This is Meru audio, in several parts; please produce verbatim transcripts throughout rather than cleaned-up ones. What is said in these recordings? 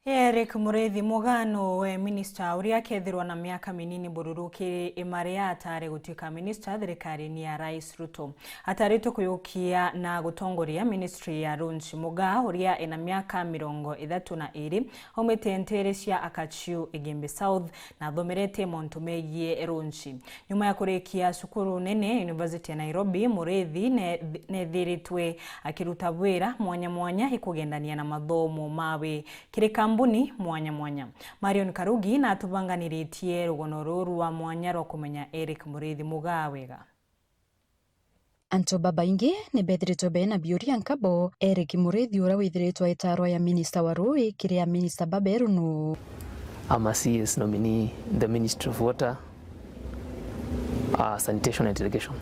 Eric Muriithi Mugaa we minista uria akethirwa na miaka minini bururu kiri imaria atare gutuika minista thirikarine ya Rais Ruto. Ataritwe kuyukia na gutongoria ministry ya Runchi. Mugaa uria ena miaka mirongo ithatu na iri, aumite ntere cia Akachiu, Igembe South, na athomerete mauntu megie Runchi. Nyuma ya kurikia cukuru nene, University ya Nairobi, Muriithi ne-, nethiritwe akiruta wira mwanya mwanya ikugendania na mathomo mawe kiri kambuni mwanya mwanya. Marion Karugi natubanganiritie rugono ruru rwa mwanya rwa kumenya Eric Muriithi Mugaa wega. Antu babaingi ni bethiritwe bena biuria nkabo, Eric Muriithi uria withiritwe aitarwa ya minista wa ruui kiri ya minista baberu nu? I'm a C S nominee in the Ministry of Water, uh, Sanitation and Irrigation.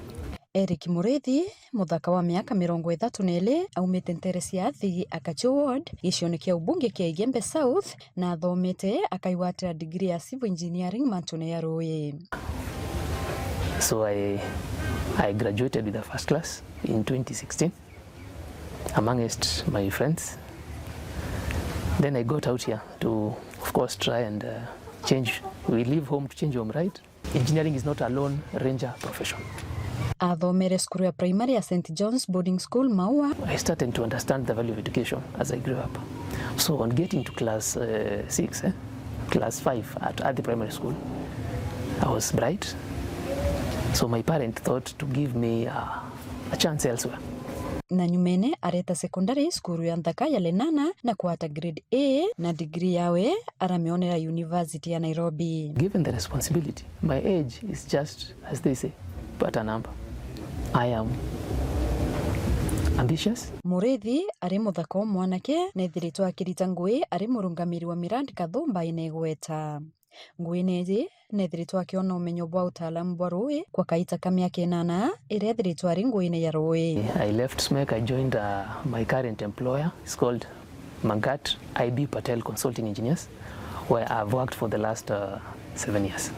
Eric Muriithi, muthaka wa miaka mirongo ithatu na iri, aumite ntere cia Athi, Akachu Ward, gicione kia ubunge kia Igembe South, na athomete akaigwatira degree ya Civil Engineering mantune ya ruui. So I, I graduated with a first class in twenty sixteen amongst my friends. Then I got out here to, of course, try and, uh, change. We leave home to change home, right? Engineering is not a lone ranger profession. Athomere cukuru ya primary ya Saint John's Boarding School, Maua. I started to understand the value of education as I grew up. So on getting to class, uh, six, eh, class five at, at the primary school, I was bright. So my parent thought to give me, uh, a chance elsewhere. Na nyumene areta secondary cukuru ya nthaka ya Lenana na kwata grade A na degree yawe aramionera University ya Nairobi. Given the responsibility, my age is just, as they say, but a number. I am ambitious. Muriithi ari muthaka o mwanake, nethiritwe akirita ngui ari murungamiri wa mirandi kathumba ina igweta. Nguine iji, nethiritwe akiona umenyo bwa utaalamu bwa ruui kwa kaita ka miaka inana iria ethiritwe ari nguine ya ruui. I left SMEC, I joined, uh, my current employer. It's called Mangat I B Patel Consulting Engineers, where I've worked for the last, uh, seven years.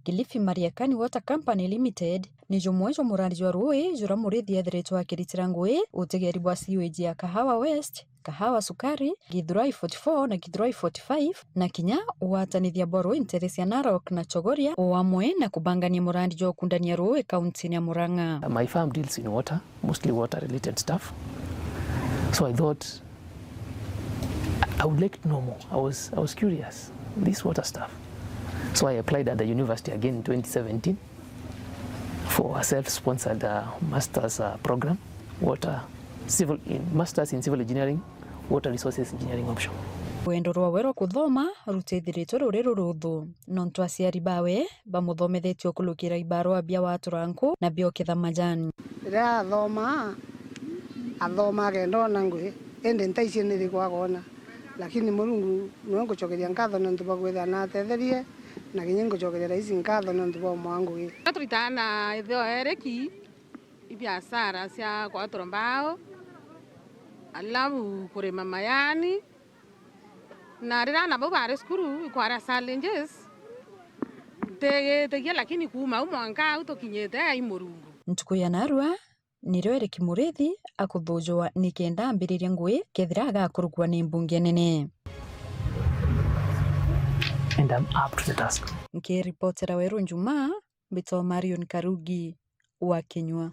Kilifi Mariakani Water Company Limited ni jumwe jwa murandi jwa ruui jura Muriithi ethiritwe akiritira ngui utegeri bwa sewage ya Kahawa West, Kahawa Sukari, Githurai forty-four na Githurai forty-five, na kinya ugwatanithia bwa ruui ntere cia Narok na Chogoria, o amwe na kubangania murandi jwa ukundania ruui kauntini ya Murang'a. My firm deals in water, mostly water related stuff. So I thought I would like to know more. I was, I was curious, this water stuff. So I applied at the university again in twenty seventeen for a self-sponsored, uh, master's, uh, program, water, civil, in, master's in civil engineering, water resources engineering option. Rwendo rwawe rwa kuthoma rutithiritwe ruri ruruthu, nontu aciari bawe bamuthomethetie ukulukira ibarua bia watura nku na biokitha majani. Riria athoma, athoma akenda ona ngui, indi ntaici nirikwa akona. Lakini Murungu niwe ngucokeria nkatho niuntu bwa kwithira natetherie, na kinya ngucokeria Raisi nkatho niuntu bwa umwaa ngugi. Turitaa na itheo Eriki ibiashara cia kwatura mbao, alafu kurima mayani, na riria ana bau bari cukuru ikwaria challenges, ntigitikia, lakini kuuma au mwanka au tukinyite ai Murungu. Ntuku ya narua, nirio Eric Muriithi akuthujwa nikenda ambiririe ngui kethira agakurukua ni mbunge nene. And I'm up to the task. Nkiripotera Weru Njumaa, mbitwa Marion Karugi wa Kinyua.